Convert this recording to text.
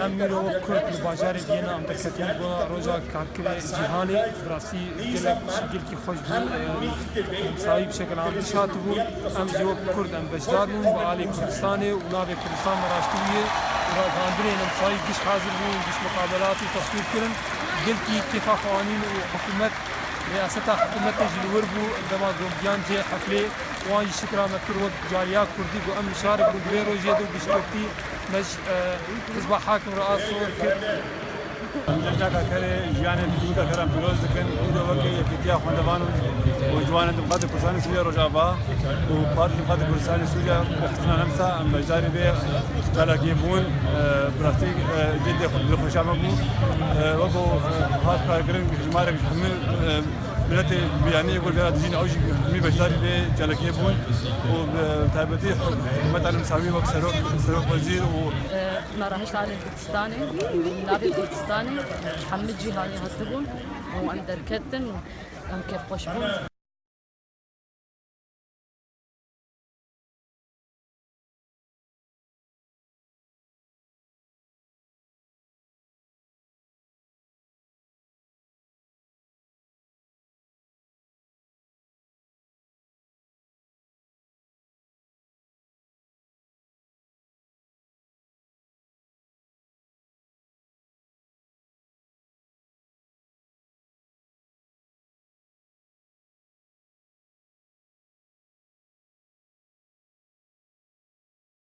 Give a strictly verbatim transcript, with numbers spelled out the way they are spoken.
Em îro wek Kurd li bajarê Viyana em derketine bo roja karkerê cîhanê, bi rastî gelek, gelkî xweş bû. Em sayî bi şekil aniş hatibû. Em jî wek Kurd em beşdar bûn bi alê Kurdistanê û navê Kurdistan me raştibûye û ragihandinê em sayî giş hazir bûn, giş muqabelat û teswîr kirin. Gelkî kêfa xwe anîn û hikûmet, riyaseta hikûmetê jî li wir bû. Dema ku em gihan cihê heflê, wan jî şikra me kir wek caliya Kurdî ku em li şarê ku di vê rojê de û giştî me ji, e, Hizba Hakim re a sor kir. Em cejna karkerê jiyanê tîmî karkeran pîroz dikin. Îro weke Yekîtiya Xwendevan û Ciwanên Demokratê Kurdistanê Sûriye Rojava û Partî Demokratê Kurdistanê Sûriye xistina nemsa em beşdarî vê çalakiyê bûn. E, bi rastî, e, cî dil-, dilxweşa me bû. E, weko, e, hat karkirin, jimarek ji hemû, e, miletê Biyanî ku vêra dijîn ew jî hemî beşdarî vê çalakiyê bûn û bi taybetî hikûmeta nemsawî wek serok, serok wezîr û Me re hişt alê Kurdistanê, navê Kurdistanê, hemî cîhanê hatibûn û em derketin, em kêfxweş bûn.